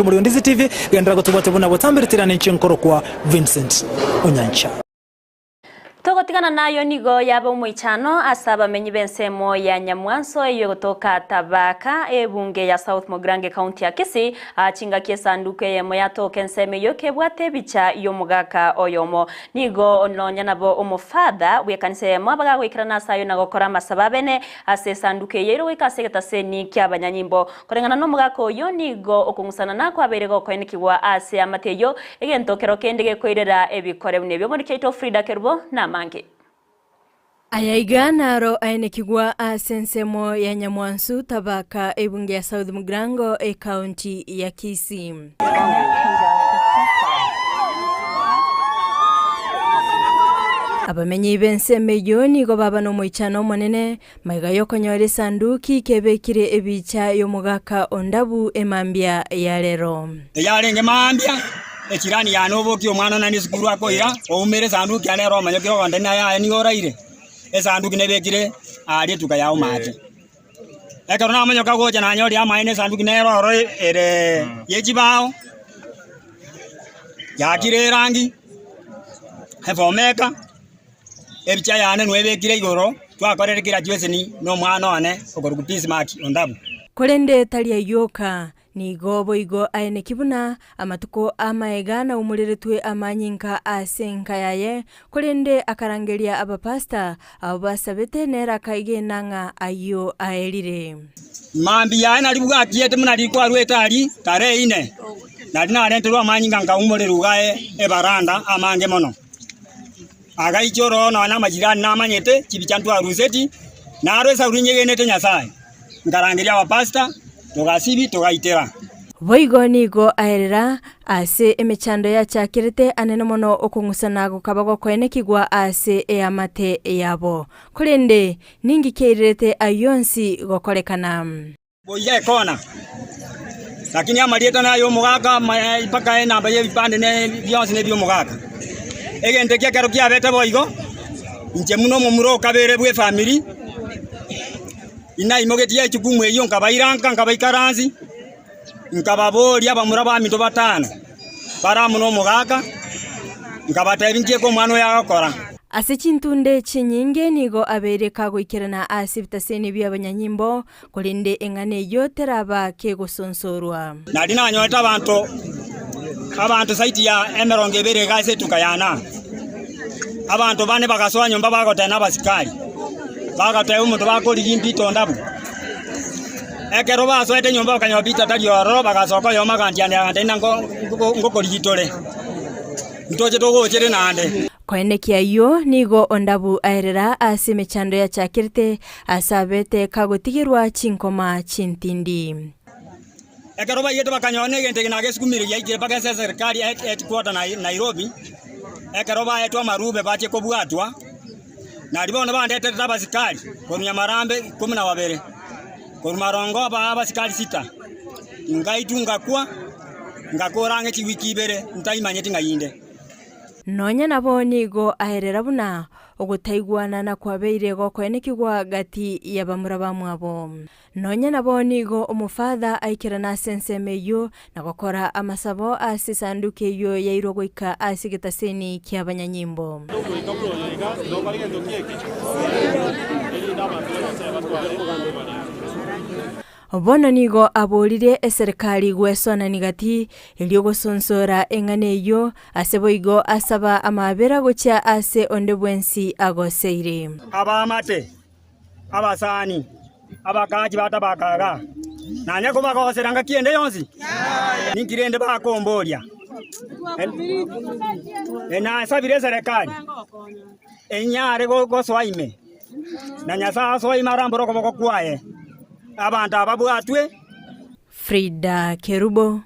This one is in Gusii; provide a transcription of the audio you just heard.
Omoriondizi TV, genderera gotobwatia buna botambe ritirana inche nkorokwa Vincent Onyancha. Togotigana nayo nigo yabe omoichano ase abamenyi b'ensemo ya Nyamwanso eyio egotoka Tabaka, ebunge ya South Mugirango ecounty ya Kisii, aa chingaki esanduku eyemo yatoka ensemo eyio kebwate ebicha y'omogaka oyomo. Nigo nonya nabo omofather bw'ekanisa eyemo abagagoikerana ase ayio na gokora amasabo abene ase esanduku eyio eire goika ase egetaseni ki'abanyanyimbo. Koreng'ana nomogaka oyio nigo okong'usanana kwabeire gokoenekigwa ase amate eyio, egento kero kende gekoirera ebikore buna ebio. Omoriki oito Frida Kerubo namange. Aya iga naro aenekigwa ase ensemo ya Nyamwansu, Tabaka, ebunge ya South Mugirango, ecounty ya Kisii. Abamenyi b'ensemo eyio nigo baba nomoichano omonene Magega y'okonyora esanduki kebekire ebicha y'omogaka o Ndabu emambia ya rero. Eyarenge mambia, echirani yane obokia omwana one nesukuru akoira, oumere esanduki yane ere omanyokire ogonte naye aye nigo oraire, esanduki nebekire aaria etuka yao mache. Ekero namonyoka gocha nanyorire amaene esanduki nere oro ere ye chibao, yakire erangi, efomeka. Ebicha yane nwebekire igoro, twakorire graduation nomwana one okorokwa Bismark Ondabu. Korende tari ayio oka, nigo boigo aeneki buna amatuko amaega naumoreretwe amanyinga ase enka yaye, korende akarangeria abapastor abwo basabete nere akaegena ng'a ayio aerire. Mambia aye naria bwakiete buna riria kwarwete aria tarehe ine, naria narenterwe amanyinga nkaumorerwa iga ebaranda amange mono. Agaicha ororo nonya namajirani namanyete chibicha ntwaruseti, naro esauri nyegenete Nyasae. Nkarangeria abapastor, togasibi, togaitera. Boigo nigo aerera ase emechando yachakerete anene mono okong'usana gokaba gokoenekigwa ase eamate yabo. Korende ninki kiairerete ayio onsi gokorekana? Boiga ekona, lakini amarieta naye omogaka mpaka enamba y'ebipande ne bionsi nebi'omogaka. Egento eki ekero kiabete boigo, inche buna omomura okabere bw'efamiri, inaimogetie echukumu eyio nkabaira nka nkabaikaransi, nkababoria abamura baminto batano, bare amo nomogaka, nkabatebia nki eke omwana oyo agokora. Ase chintunde chinyinge nigo abeire kagoikerana ase ebitaseni bi'abanyanyimbo, Korende eng'ana eyio teraba kegosonsorwa. Nario nanyorete abanto, abanto zaidi ya emerongo ebere iga ase etuka yane aa. Abanto bane bagasoa nyomba bagoteba nabasikari, bagateba omonto bakorigia Peter onde abwo. Ekero basoete nyomba bakanyora Peter tari ororo, bagasoka oyomo agantianera agantebia ng'a nko ngokorigia tore, ntoche togochere naende. Koenekia ayio nigo ondabu aerera ase emechando yachakerete, ase abete kagotigerwa chinkoma chintindi. Ekero baiyete bakanyora negento eke nagesukumire giaikire mpaka ase eserikari headquarter Nairobi, ekero baetwe amarube bachie kobwatwa, nario bono bandeterete abasikari korwa Nyamarambe ikomi na babere, korwa Marongo baa abasikari sita, ngaitwa ngakwa, ngakora ang'e chiwiki ibere ntaimanyeti ng'ai inde. Nonya nabo nigo aerera buna ogotaigwanana kwabeire gokoenekigwa gati y'abamura bamwabo. Nonya nabo nigo omofather aikerana ase ensemo eyio na gokora amasabo ase esanduki eyio yairwa goika ase egetaseni ki'abanyanyimbo. Bono nigo aboririe eserekari gwesoanania gati, erio gosonsora eng'ana eyio, ase boigo asaba amaabera gochia ase onde bwensi agoseire. Abaamate, abasani, abakaachi ba Tabaka iga, nanye kobagosera ngaki ende yonsi? Ninki rende bakomboria? Nasabire eserekari enyare gosoa ime. Na Nyasae asoe ime arambore okoboko kwaye, abanto aba babwatwe. Frida Kerubo.